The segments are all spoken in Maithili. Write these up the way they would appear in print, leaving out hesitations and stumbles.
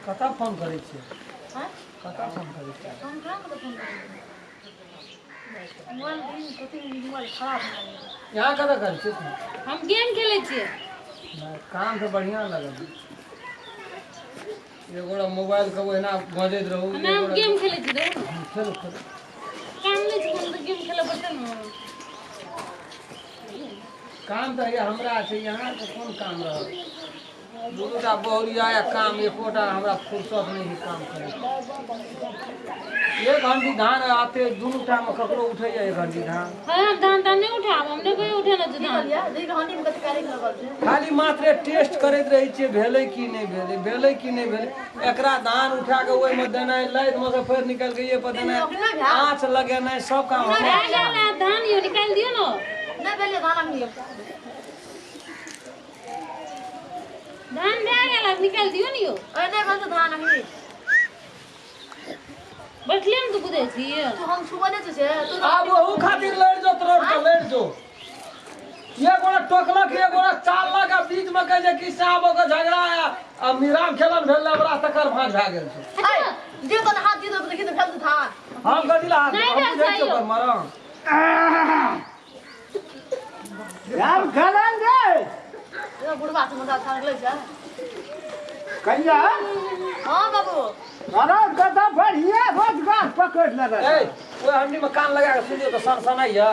कतऽ फोन करै छियै? आँय? कतऽ फोन करै छियै? हम कहाँ कतऽ फोन करै छियै? मोबाइल दिन कतेक मोबाइल खराब भए गेल। यहाँ कतऽ करै छियै फोन? हम गेम खेलै छियै। नहि, काम तऽ बढ़िआँ लगल। एगोड़ा मोबाइल के ओहिना बजैत रहू। नहि, हम गेम खेलै छी देखू ने। खेलू खेलू। काम नहि छै कोनो तऽ गेम खेलऽ पड़तै ने। काम तऽ हैया हमरा छै, यहाँके कोन काम रहत? दूटा बहुरिया या काम एकोटा हमरा फुर्सत नहि है काम करे। एक हंडी धान आते दुनू टाइम में ककरो उठैया एक हंडी धान। हाँ, हम धान तान नहीं उठाब, हम नहीं कहियो उठेने छी धान। खाली मात्रे टेस्ट करैत रहै छियै भेलै कि नहि भेलै, भेलै कि नहि भेलै। एकरा धान उठा के ओहिमे देनाइ, लादि मे से फेर निकालि के ये पर देनाइ, आँच लगेनाइ, सब काम हमरा। भए गेल है धान यौ, निकालि दियौ ने। नहि भेलै धान अखनी। धान भए गेल, आब निकालि दियौ ने यौ। अरे नहि भेल छै धान अखनी। बैठले मे तऽ बुझै छी। तू हम छुबो नहि छै तू। आब ओहू खातिर लड़ि जो, तोरा के लड़ि जो। एक गोरा टोकलक, एक गोरा चाललक, आ बीच में कहै छै कि साहब ओकर झगड़ा आया आ मीराम खेलन भेल हमरा तकर भाँज भए गेल छै। ऐ दियौ तऽ हाथ दियौ तऽ देखी तऽ भेल छै धान। हम कथी ला हाथ नहि हम भेल बुझै छै छियै यौ। ओकर मरम। राम खेलन रे। यो बुढ़बा से मुदा खान गेलै छै। कहिया? हां बाबू। अरे कतऽ बढ़िया रोजगार पकड़ लेलक। ए, ओहि हंडी में कान लगा के सुनियौ तऽ सनसनाइया।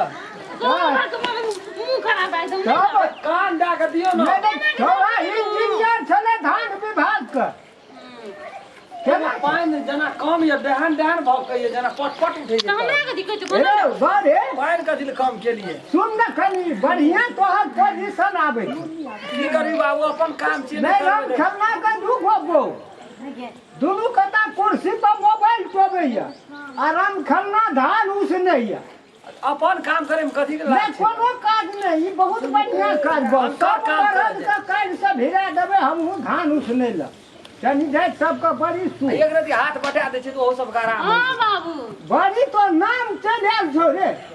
मुँह खराब भए गेल। तब कान दए के दियौ ने। नहि नहि, थोड़ा इंजीनियर छलै धान विभाग के। केना पानि जेना कम यऽ, देहन देहन भौकैया जेना पट पट उठै छै। तऽ हमरा कथी कहै छै? ए बरे पानि कथी लए कम केलियै? सुन ने कनी, बढ़िया तोहर पोजीशन आबै छौ। की करी बाबू, अपन काम छियै। नहि राम खेलना के दू गो बौ दुनू कता कुर्सी पर मोबाइल टोबैया आ राम खेलना धान उसनैया। अपन काम करे में कथी के नहि लाज छै? कोनो काज नहि, ई बहुत बढ़िया काज बा। हम सब सब काम मरद करै के काल्हि से भिड़ा देबै हमहूँ धान उसनै लए। तनी जाइत सबके बड़ी सुख। एक रति हाथ बटा दै छै तऽ ओहो सबके आराम होइ हाँ बाबू। बड़ी तो नाम चलि आयल छौ रे। छै।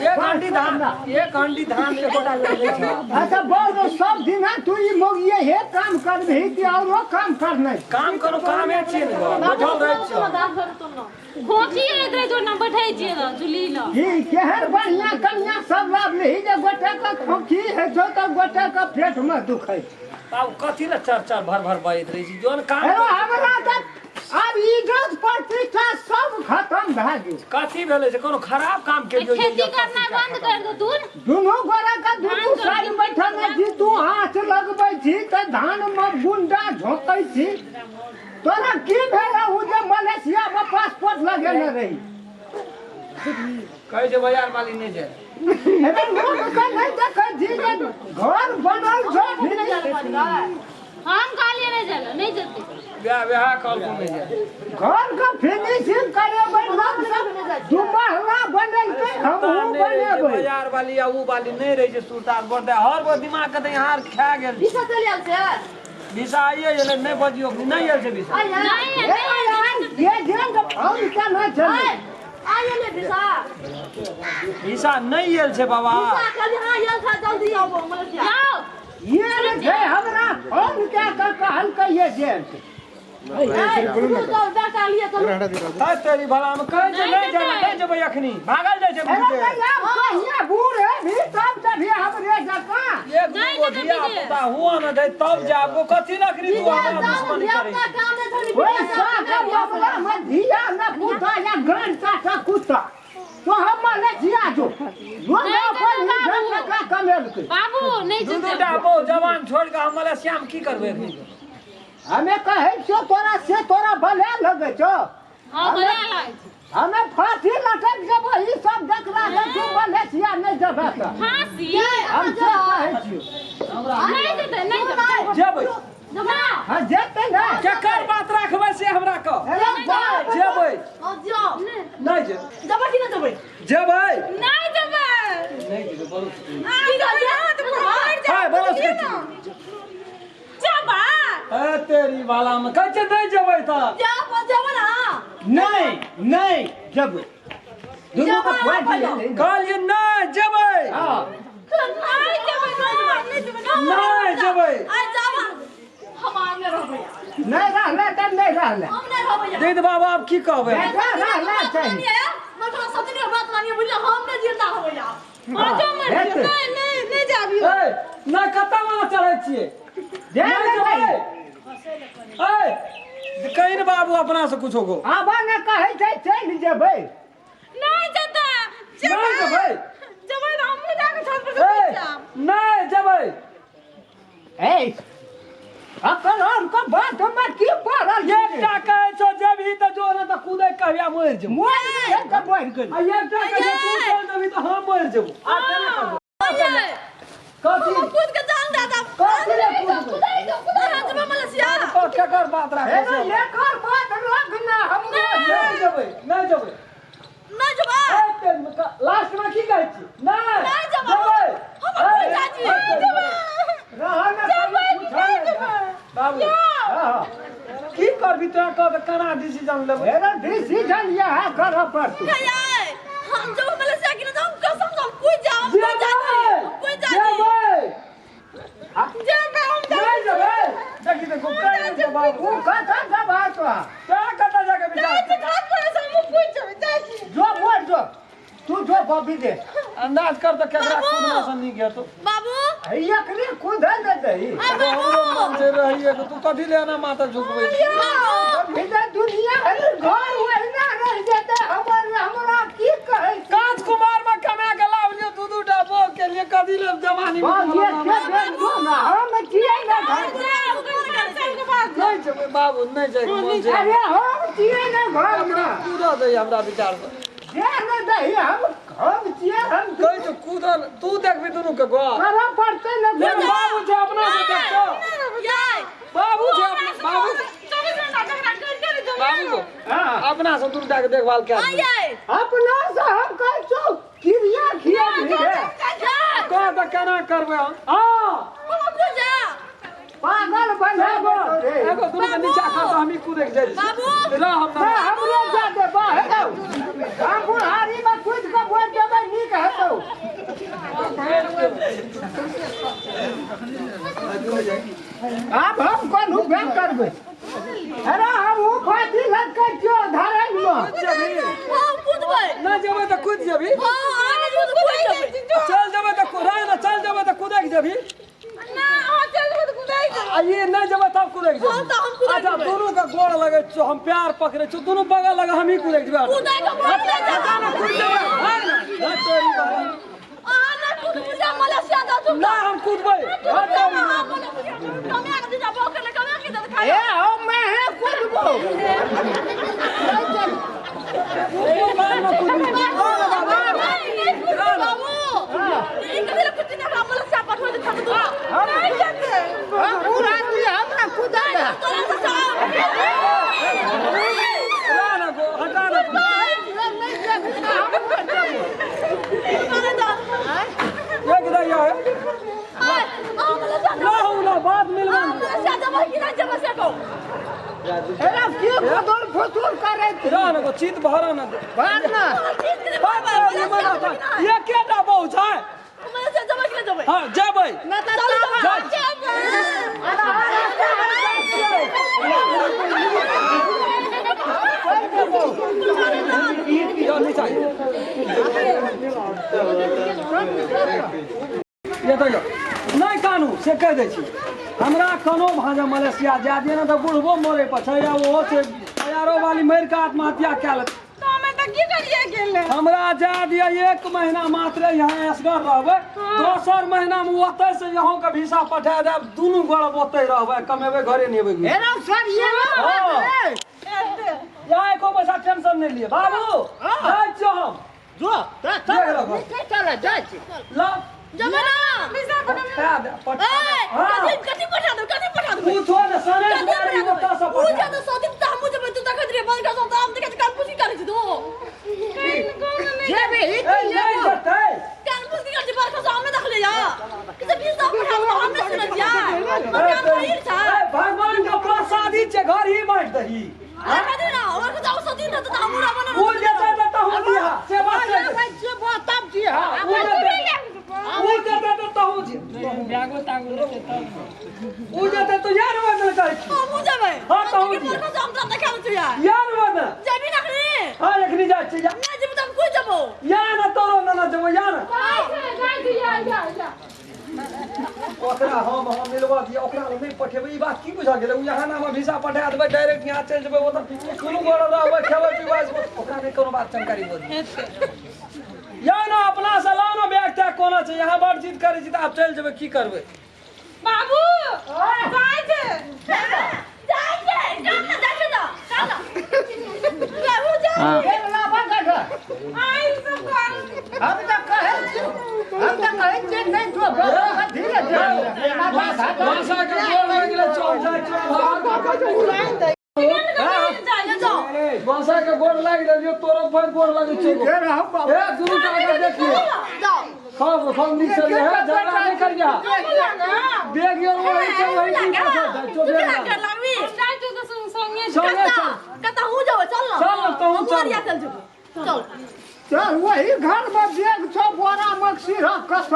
एक हंडी धान, एक हंडी धान एकोटा लगै छै। अच्छा बड़ सब दिना तू ई मौगिए हे काम करबही कि औरो काम करनै? काम करू, कामे छियै ने, बैठल रहै छियै। धान भर तो न खोखी होइत रहै छै, ओना बैठै छियै तऽ चुल्ही लग। ई केहन बढ़िया कन्या सब लाबलही जे गोटे के खोखी होइ छौ तऽ गोटे के पेट मे दुखै छै। आब कथी लए चर चर भर भर बजैत रहै छी जौन काम? हेरो हमरा तऽ आब इज्जत प्रतिष्ठा सब खतम भए गेल। कथी भेलै से? कोनो खराब काम केलियै? खेती करनाइ बंद कर दे तू। दुनू गोरा के दुनू धान साइड बैठल छी, तू हाथ लगबै छी तऽ धान मे गुंडा झोंकै छी। तोरा की भेल उ जे मलेशिया मे पासपोर्ट लगेने रही? कहै छै बाजार वाली नहि जाय। अरे लोक के नहि देखै छी जे घर बनल छौ। हम कहलियै नहि जाय लए, नहि जेतै। विवाह विवाह कहलको नहि जाय। घर के फिनिशिंग करेबै, लोक सब दू महला बनेलकै, हमहूँ नहि रहै छै बनेबै। बाजार वाली आ उ वाली नहि रहै छै सुरतार बड़ हर गो दिमाग के तऽ यहाँ खा गेल छै। भिसा चलि आयल छै। भिसा आइए गेलै, नहि बजियौ, नहि आयल छै भिसा। आइ नहि ए यार, ये जे फोन केना छलै? आइ एलै भिसा। भिसा नहि आयल छै बाबा। भिसा कहली हाँ आयल छै, जल्दी आबो मलेशिया। जाओ। ये रे छै हमरा फोन कए कऽ कहलकै ये जे है तेरी भला में कहै छै नहि जाय, नहि जेबै अखनी, भागल जाइ छै अरे बुझते। तऽ आब कहिया बूढ़ हेबही तब जबही हमरे जकाँ। एक नहि दूगो जेतै धिया विदेश। पुता हुआ न दे तब जाबो। कथी लकड़ी तू हमरा दुश्मनी करै छी? ओहि साहब मामला मे धिया न पुता या गान काटा कुत्ता तो हम मलेशिया जो लोग नहि अपन जेतै इज्जत बाबू। टका कमेलकै। बाबू नहि दू जेतै। दूटा बहु जवान छोड़ि कऽ हम मलेशिया मे की करबै एखनी? हमे कहै छियौ तोरा से तोरा भले लगै छौ। हाँ भले लागै छै। हमे फांसी लटक जेबो ई सब देखला के तू मलेशिया नहि जेबे तऽ। फांसी हम से कहै छियौ। नहि जेतै, नहि जेतै। जेबै। ना। हँ जेतै ने। केकर बात राखबै से हमरा कह। अरे बाप। जेबै। जाओ। नहि जेबै। जेबै कि नहि जेबै? जेबै। नहि जेबै। नहि जेबै बोलो। की कहलियै? हाय बोलो सकै छी। जेबै। ए तेरी वाला में कहै छै नहि जेबै तऽ। जाओ जेबै ना। नहि नहि जेबै, दुनू के फोड़ि दियै। कहलियै नहि जेबै। हँ नहि जेबै, नहि जेबै। नहि जेबै। आइ जाबा हम आने रहबै। नहि रहलै तऽ नहि रहले। हम नहीं रहबै यहाँ। दीद बाबा आब की कहबै? बेटा रहला चाही। मखना सब दिन बात मानिए बुझलियै, हम नहीं जिंदा होबै यहाँ। हाँ, जो मर हेतै। नहीं नहीं नहीं जाबियो। ए, नहि कतऽ वहाँ चढ़ै छियै? जे नहि नहि जेबै। जाही। ए, कही ने बाबू अपना से कुछो गो। आबा ने कहै छै चलि जेबै। नहीं जेता। नहि जेबै। जेबै तऽ हमहूँ जाके छत पर से ए, कूदि जायब। नहि जेबै। ए, अखन हमको बात में की पड़ल छै? एकटा कहै छौ जेबही तऽ जो, नहि तऽ कूदै कहिया मरि जेबौ। मोर गेल तऽ बढ़ि गेल। आ एकटा कहै छौ तू चलि जेबही तऽ हम मरि जेबौ। आ केना करबै? आइए। कथी? हम कूद के जान दे देब। कथी रे कूदबै? अहाँ जेबै मलेशिया? केकर बात राखै हेरो छै? एकर बात रखना हमरो। नहि जेबै, नहि जेबै। नहीं जेबै। लास्ट में की कहै छी? नहि नहीं जेबै। जेबै। हम कूद जाइ छी। रहऽ ने कहीं पूछऽ ने। बाबू हँ, की करबी तोरा कह तऽ केना डिसीजन लेबै? हेरो डिसीजन इएह करऽ पड़तौ। आइए। हम जेबै मलेशिया कि नहीं? हम कसम से हम कूद जाब। हम कूद जाइ छी। हम कूद जाइ छी। जेबै। जेबै हम। नहि जेबै। देखी देखो कहि नहि छै बाबू। उ कतऽ जेबा तोरा? तोरा कतऽ जाके विचार? जाइ छी छत पर से हमहूँ कूदि जेबै, जाइ छी। जो मोर जो, तू जो बबी दे। अंदाज कर तऽ केकरा बाबू! कूदना से नीक हेतौ। बाबू। एकरे कूदे ने दही। आ बाबू। हमरो मन छै रहिए के, तू कथी ले एना माथा झुकबै छी? बाबू। बबी दुनिया हर घर ओहिना रहि जेतै हमर, हमरा की कहै छी? कांच कुमार में कमा के लाव लियो दू दू टा बो के लिए, कथी ले जवानी में बस तुम्हारा ये नाम? के भेल जो ना, हम छियै ने घर। साल के बाद नहि जेबै बाबू, नहि जाइके मन छै। अरे हम छियै ने घर में। एकरा कूदऽ दे हमरा विचार से। जे ने दही, हम छियै हम। कहै छौ कूदल, तू देखबी दुनू के गो करऽ पड़तै ने। लेकिन बाबू छै अपना से देखतो। याय। बाबू छै अपना बाबू। 24 घंटा झगड़ा करिते रहि जेबै। बाबू को हाँ। अपना से दुनू टा के देखभाल कए देबै। आइए। अपना से हम कहै छौ क्रिया खिया रे। कह तऽ केना करबै हम? हँ। हम कूद जा। पागल बना रे। एगो दुनू के नीचा खा तऽ हमही कूदै के जाइ छी। बाबू। रह हम। ना हमरो जा दे बा, हेलो, हम बुढ़ारी में कूद के बोल देबै, नीक हेतौ। आब हम कोन उपाय करबै? अरे हम उ फांसी लटकै छियौ धरै मे। जेबही? हम कूदबै। नहि जेबै तऽ कूदि जेबही। हाँ, अहाँ नहीं कूद कूद जेबै। चल जेबै तऽ रह ने, चल जेबै तऽ कुदै के जेबही। ना, अहाँ चलि जेबै तऽ कुदाइ जेबै। आ ई नहि जेबै तब कुदै के हाँ, जेबही। तऽ हम कुदै अच्छा जेबै। दुनू के गोड़ लगै छौ हम, प्यार पकड़ै छौ दुनू बगल लगे, हमही कुदै के जेबै। कूदै के मन नहि हटा ने, जेबै। कूदि जेबै। हट ने, हट तोरी बाबा। अहाँ नहीं कूद बुझा मलेशिया जा चुका। ना हम कूदबै। हट तोरी बाबा। कमे के दीजा बहु के कमे के दे खाय। ए हम मैं है कूदबो। कूदबो, बाद में कूदबी। नहीं नहीं कूद बाबू। ई कभी ले कुछ नहीं, मलेशिया पठो दे छत दू। नहीं जेतै। हम बूढ़ आदमी, हमरा कूदा दे। तोरा से साहब। रह ने गो, हटा ने। नहीं जेबही तऽ हम मरि जेबौ। तोरा दा। एक दैया है। आय, अहाँ मलेशिया ना हो ना बात मिलबा। अहाँ मलेशिया जेबै कि नहीं जेबै से कहू। एरा की फुदुर फुदुर करै छी? रह ने गो, चित भरा ने। बात ना। चीज के बात तोरी मना था। एकेटा बहू छै। मलेशिया जेबै कि नहीं जेबै? हाँ जेबै। ना तऽ चलू जा। जेबै। यो नीचा ये तऽ यौ नहि कानू से कहि दै छी, हमरा कोनो भाँजा मलेशिया जाय दिअ ने तऽ बुढ़बो मरे पर छै आ ओहो छै हजारो वाली मरि कऽ आत्महत्या कए लेत। तऽ हमे तऽ की करिए गेलै? हमरा जाय दिअ एक महीना मात्र, यहाँ एसगर रहबै, दोसर महीना मे ओतै से यहाँ के वीसा पठा देब, दुनू गोड़ ओतै रहबै, कमेबै, घरे नहि एबै घुरि। एरा सर ये हाँ। एते। यहाँ एको पैसा टेंशन नहि लिअ बाबू, जाइ छियौ हम। जो तऽ देख रखो। चल चल जाइ छी। ल। जेबै ना? वीसा पठा। पठा दे, पठा ए, दे। हाँ। कथी कथी पठा देबै? कथी पठा देबै? पूछो ने सनेश कथी बारी पठा ओतऽ से देबै? उ पठा। जे तऽ सदिन तऽ हमहूँ जेबै, तू देखैत रहियै बंद कर तऽ हम देखैत कान पुसी करै छी तू। जेबही ए, कि नहि जेतै। कान पुसी करै छी बरखा से हमे देखले या। किसे वीसा पठा देबै हम नहि सुनै छियै। मकान पहिर छै। ए, भगवान के प्रसादी छै, घर ही बाँटि दही। देखा दे ना, और कुछ आओ सदिन रहतै तऽ हमहूँ रहबै ने। ओ जेतै तऽ तहूँ दिहा से बात छै। आबै छी तब जी। हाँ, हाँ। ओ जेतै। उ जेतै तऽ तहू जे बैगो तागो लेतै तब उ जेतै तऽ यार बदल कहै छी। हमहूँ जेबै। हाँ, तहू हम जे। बरखा से आम तोरा देखाबै छियै। यार बदल। जेबही ने अखनी? हाँ एखनी जाइ छी जा। नहि जेबही तऽ हम कुदि जेबौ। या ना तोरो ना ना जेबो या ना। जाइ छै जाइ छै या या या। ओकरा हम मिलबऽ दिअ, ओकरा लग नहि पठेबै। ई बात की बुझल गेलै? ओ यहाँ नाम वीसा पठा देबै, डायरेक्ट यहाँ चलि जेबै, ओतऽ कोनो गोरे रहबै, खेबै पीबै, ओकरा नहि कोनो बात जानकारी दऽ दिअ। या ना अपना से लाउ ना बैग तैग कोना छै, यहाँ बड़ जिद करै छी तऽ आब चलि जेबै, की करबै? बाबू जाइ छै। जाइ छै, चल ने, जाइ छै तऽ, चल ने। बाबू जाइ। एक लाफा गढ़। आइ सब कर। हम तऽ कहै छी, हम तऽ कहै छी नहि जो धीरे धीरे भाषा के गोर लागि गेलै, चल जाइ चल भाग। जाओ। भाषा के गोर लागि गेल, तोरो फेर गोर लागै छै। के रहू बाबू। ए दुनू टाका देखिए। जाओ। सब सब नीक से है, झगड़ा नहीं करिया। देख यो वही छै वही की पठा जाइ चो तू बेग केना ला। कर लागबी? जाइ छौ तऽ संगे संगे चल। कतऽ जेबै? चल ने। चल ने, तहूँ हमहूँ चल। अरिया चल जेबौ। चल। चल वही घर में बैग छौ, बोरा में सिरह कसल।